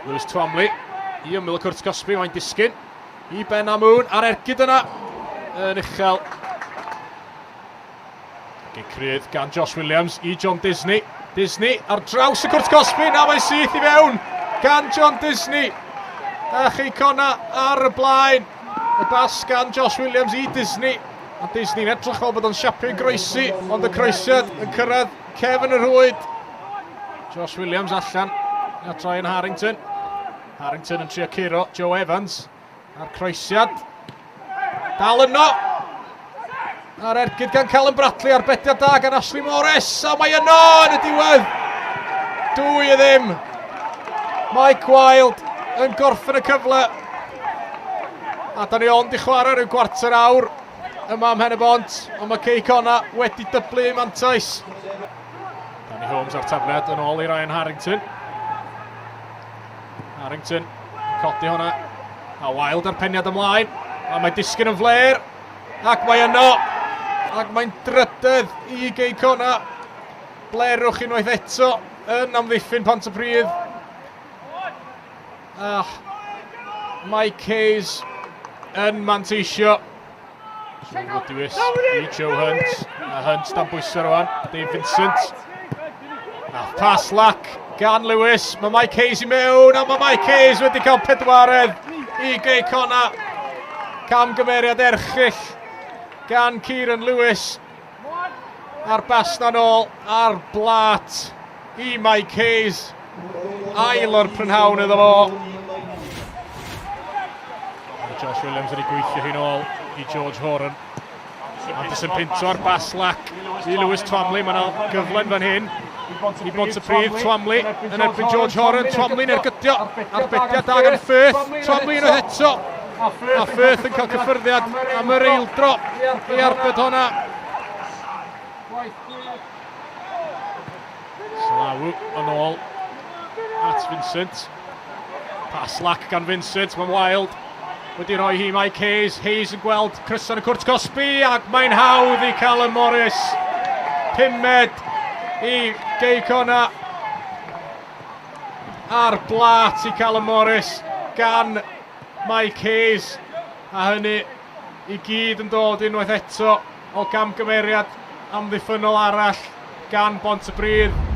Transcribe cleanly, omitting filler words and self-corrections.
Lewis Twamley i ymyl y cwrt cosbi, mae'n disgyn i Ben Amoon a'r ergyd yna yn uchel. Gic cryf gan Josh Williams i John Disney. Disney ar draws y cwrt cosbi, na mae'n syth i fewn gan John Disney. A Chei Conna ar y blaen. Y bas gan Josh Williams i Disney. A Disney'n edrych fel bod o'n siapio i groesi, ond y croesiad yn cyrraedd cefn y rhwyd. Josh Williams allan at Ryan Harrington. Harrington yn trio curo Joe Evans. A'r croesiad. Dal yno. A'r ergyd gan Callum Bradley a'r bediad da gan Ashley Morris. A mae yno yn y diwedd. 2-0. Mike Wilde yn gorffen y cyfle. A da ni ond i chwarae rhyw gwarter awr yma ym Mhen-y-bont, ond mae Cei Connah wedi dyblu ei mantais. Danny Holmes ar tafliad yn ôl i Ryan Harrington. Harrington yn codi hwnna. A Wilde ar peniad ymlaen. A mae disgyn yn fler. Ac mae yno. Ac mae'n drydedd i Gei Connah. Blerwch unwaith eto yn amddiffyn Pontypridd. Ah, Mike Hayes yn manteisio. Lewis i Joe Hunt. A Hunt dan bwysau rwan. Dave Vincent. A pass lac gan Lewis. Mae Mike Hayes i mewn a mae Mike Hayes wedi cael pedwaredd i Gei Connah. Camgymeriad erchyll gan Kieran Lewis. A'r bas na nôl a'r blat i Mike Hayes. Ail o'r prynhawn iddo fo. Josh Williams wedi gweithio hi'n ôl i George Horan. Anderson Pinto ar bas lac i Lewis Twamley. Mae yna gyflen fan hyn i Bontypridd. Twamley yn erbyn George Horan. Twamley'n ergydio ar bediad da gan Firth. Twamley yn eto. A Firth yn cael cyffyrddiad am yr eildro i arbed honna. Salawu yn ôl at Vincent. Pass lac gan Vincent, mae'n Wild wedi rhoi hi Mike Hayes. Hayes yn gweld Crysan y cwrt cosbi ac mae'n hawdd i Callum Morris. Pumed i Gei Connah. A'r blat i Callum Morris gan Mike Hayes. A hynny i gyd yn dod unwaith eto o gamgymeriad amddiffynnol arall gan Bontypridd.